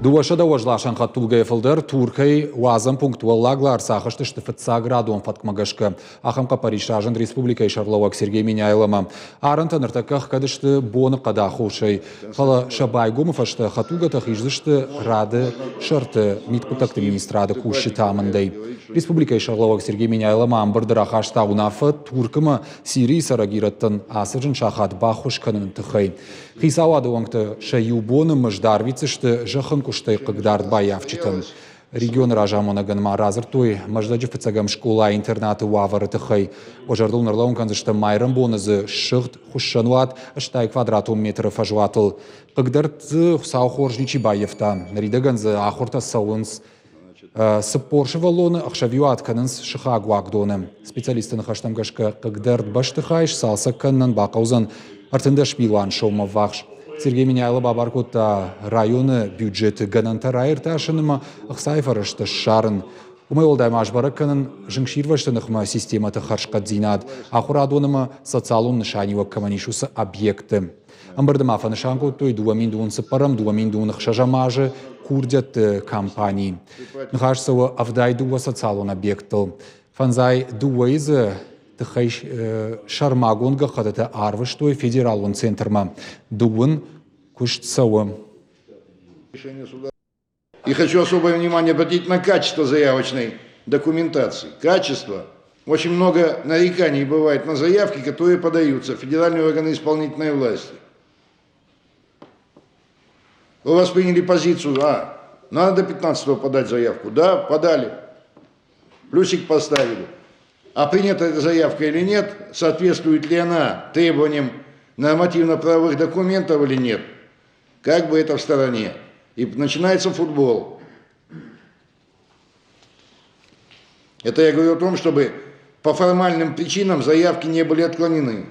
200 уӕзласӕн хӕдтулгӕйӕ фылдӕр Туркӕй уадзӕн пункт Уӕллаг Ларсы ахызтысты фыццаградон фӕткмӕ гӕсгӕ. Ахӕм хъӕппӕрис разынд республикӕйы сӕргълӕууӕг Сергей Меняйломӕ. Арӕнтӕ ныртӕккӕ ӕхгӕд сты боныхъӕды аххосӕй, фӕлӕ сӕ байгомы фӕстӕ хӕдтулгӕтӕ хиздзысты рады сӕрты мидхъуыддӕгты министрады кусджыты амындӕй. Республикӕйы сӕргълӕууӕг Сергей Меняйло ма ӕмбырды рахаста уынаффӕ Туркмӕ Сирийы цӕрӕг ирӕттӕн ацы зын сахат баххуыс кӕныны тыххӕй. Хицауады уӕнгтӕ сӕ иу боны мызд арвитдзысты зӕххӕнкъуыстӕй хъыгдард баййафджытӕн. Регионы разамонӕгӕн ма радзырдтой Мӕздӕджы фыццӕгӕм скъола-интернаты уавӕры тыххӕй. Уӕ зӕрдыл нӕрлӕууын кӕндзыстӕм майрӕмбоны дзы ссыгъд хуыссӕнуат 80 квадратон метры фӕзуатыл. Хъыгдӕрд дзы Хуыцау хорз ничи баййӕфта. Ныридӕгӕн дзы ахуыртӕ цӕуынц 40 сывӕллоны ӕхсӕвиуат кӕнынц сыхаг уагдоны. Специалистты ныхӕстӕм гӕсгӕ хъыгдӕрд бӕстыхай сцалцӕг кӕнынӕн бахъӕудзӕн 13 милуан соммӕ ввахс. Сергей Меняйло бабар кодта районы бюджеты гӕнӕнтӕ раиртасын ӕмӕ ӕхцайы фӕрӕзтӕ ссарын. Уымӕй уӕлдай ма сбӕрӕг кӕнын зынгсирвӕзты ныхмӕ системӕты хӕрзхъӕддзинад, ахуырадон ӕмӕ социалон нысаниуӕг кӕмӕн ис, уыцы объектты. Ӕмбырды ма фӕнысан кодтой 2024 2026 азы курдиӕтты кампани. Ныхас цӕуы 72 социалон объектыл. Фӕндзай дыууӕйы дзы тыххӕй сӕрмагонд гӕххӕттытӕ арвыстой федералон центрмӕ. Дыууын куыст цӕуы. И хочу особое внимание обратить на качество заявочной документации. Качество. Очень много нареканий бывает на заявки, которые подаются в федеральные органы исполнительной власти. У вас приняли позицию, а, надо до 15 подать заявку. Да, подали. Плюсик поставили. А принята эта заявка или нет, соответствует ли она требованиям нормативно-правовых документов или нет, как бы это в стороне. И начинается футбол. Это я говорю о том, чтобы по формальным причинам заявки не были отклонены.